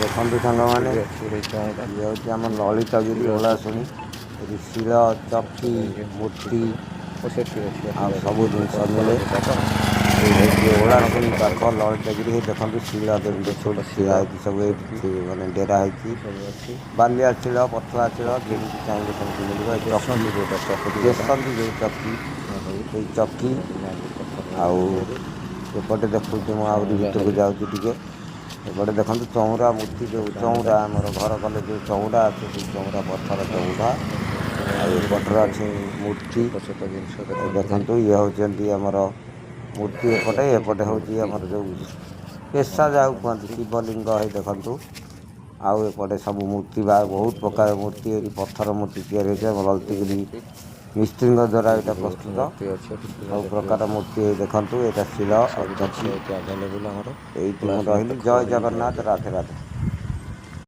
ଦେଖନ୍ତୁ ସାଙ୍ଗମାନେ, ବି ଅଛି ଏଇ ଚଉଁରା। ଇଏ ହେଉଛି ଆମ ଲଳିତଗିରି ଅଛି। ଓଳାଶୁଣି। ଏଠି ଶିଳ, ଚକି, ମୂର୍ତ୍ତି ଓ ସେଠି ଅଛି। ଆଉ ସବୁ ଜିନିଷ ମିଳେ। ଏଇ ହେଉଛି ଓଳାଶୁଣି ପାଖ ଲଳିତଗିରି। ହେଇ ଦେଖନ୍ତୁ, ଶିଳ କେମିତି ଛୋଟ ଛିଡ଼ା ଶିଳ, ହେଇଛି ସବୁ ଏଇଠି, ମାନେ ଡେରା ହେଇଛି। ସବୁ ଅଛି। ବାଲିଆ ଶିଳ, ପଥୁଆ ଶିଳ, ଯେମିତି ଚାହିଁବେ ସେମିତି ମିଳିବ। ଏ ଚକି ପେଶନ୍ତି ଯୋଉଟା, ଚକଟି ଯୋଉଟା ପେଶନ୍ତି ଯେଉଁ ଚକି, ହଉ। ସେଇ ଚକି। ନାଲି ପଥର ଆଉ ତିଆରି। ଏପଟେ ଦେଖୁଛି ମୁଁ, ଆହୁରି ଚଉଁରା ଭିତରକୁ ହେଇ ଯାଉଛି ଟିକେ। ଏପଟେ ଦେଖନ୍ତୁ, ଚଉଁରା ମୂର୍ତ୍ତି, ଯେଉଁ ଚଉଁରା। ଚଉଁରା ଆମର ଘର କଲେ ଯେଉଁ ଚଉଁରା ଅଛି, ସେଇ ଚଉଁରା, ପଥର ଚଉଁରା। ଆଉ ଏପଟରେ ଅଛି ମୂର୍ତ୍ତି। ଛୋଟ ଛୋଟ ଜିନିଷ। ଏ ଦେଖନ୍ତୁ। ଦେଖନ୍ତୁ, ଇଏ ହେଉଛନ୍ତି ଆମର ମୂର୍ତ୍ତି ଏପଟେ। ଏପଟେ ହେଉଛି ମୂର୍ତ୍ତି। ଆମର ଯେଉଁ ପେଶା ଯାହାକୁ କୁହନ୍ତି, ଶିବଲିଙ୍ଗ। ହେଇ ଦେଖନ୍ତୁ, ଆଉ ଏପଟେ ସବୁ ମୂର୍ତ୍ତି ବା ବହୁତ ପ୍ରକାର ମୂର୍ତ୍ତି ଏଠି ପଥର ମୂର୍ତ୍ତି ତିଆରି ହେଇଛି। ଆମ ଲଳିତଗିରି ମୂର୍ତ୍ତି। ମିସ୍ତ୍ରୀଙ୍କ ଦ୍ୱାରା ଏଇଟା ପ୍ରସ୍ତୁତ। ମୂର୍ତ୍ତି ଅଛି ଏଠି। ସବୁ ପ୍ରକାର ମୂର୍ତ୍ତି ହେଇ ଦେଖନ୍ତୁ, ଏଇଟା ଶିଳ ଆଉ ସବୁ ଜିନିଷ ଚକି। ଏଠି ଆଭେଲେବୁଲ୍ ଆମର। ଏଇଠି ମୁଁ ଓଳାଶୁଣୀ ରହିଲି। ପାଖ ଜୟ ଜଗନ୍ନାଥ, ରାଧେ ରାଧେ।